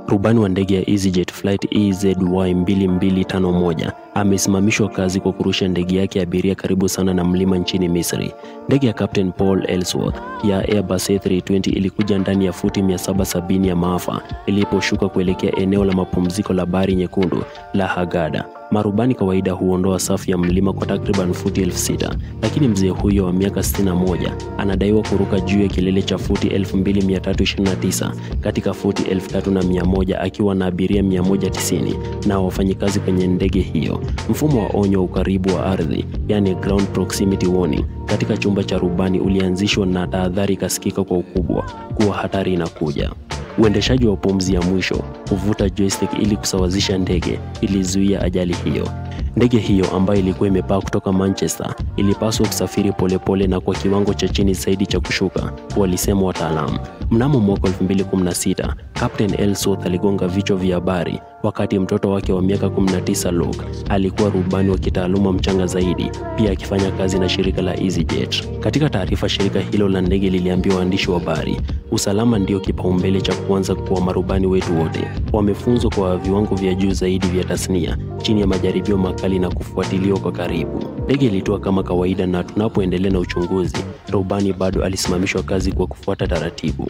Rubani wa ndege ya EasyJet flight EZY 2251 amesimamishwa kazi kwa kurusha ndege yake ya abiria karibu sana na mlima nchini Misri. Ndege ya Captain Paul Ellsworth ya Airbus A320 ilikuja ndani ya futi 770 ya maafa iliposhuka kuelekea eneo la mapumziko la Bahari Nyekundu la Hurghada. Marubani kawaida huondoa safu ya mlima kwa takriban futi 6000, lakini mzee huyo wa miaka 61 anadaiwa kuruka juu ya kilele cha futi 2329 katika futi 3100 akiwa na abiria 190 na wafanyikazi kwenye ndege hiyo. Mfumo wa onyo wa ukaribu wa ardhi, yani ground proximity warning, katika chumba cha rubani ulianzishwa na tahadhari ikasikika kwa ukubwa kuwa hatari inakuja. Uendeshaji wa pumzi ya mwisho kuvuta joystick ili kusawazisha ndege ilizuia ajali hiyo. Ndege hiyo ambayo ilikuwa imepaa kutoka Manchester ilipaswa kusafiri polepole na kwa kiwango cha chini zaidi cha kushuka, walisema wataalamu. Mnamo mwaka 2016, Captain Ellsworth aligonga vichwa vya habari wakati mtoto wake wa miaka 19 Luke alikuwa rubani wa kitaaluma mchanga zaidi, pia akifanya kazi na shirika la EasyJet. Katika taarifa, shirika hilo la ndege liliambia waandishi wa habari, usalama ndio kipaumbele cha kwanza kwa marubani wetu wote. Wamefunzwa kwa viwango vya juu zaidi vya tasnia chini ya majaribio makali na kufuatiliwa kwa karibu. Ndege ilitua kama kawaida, na tunapoendelea na uchunguzi, rubani bado alisimamishwa kazi kwa kufuata taratibu.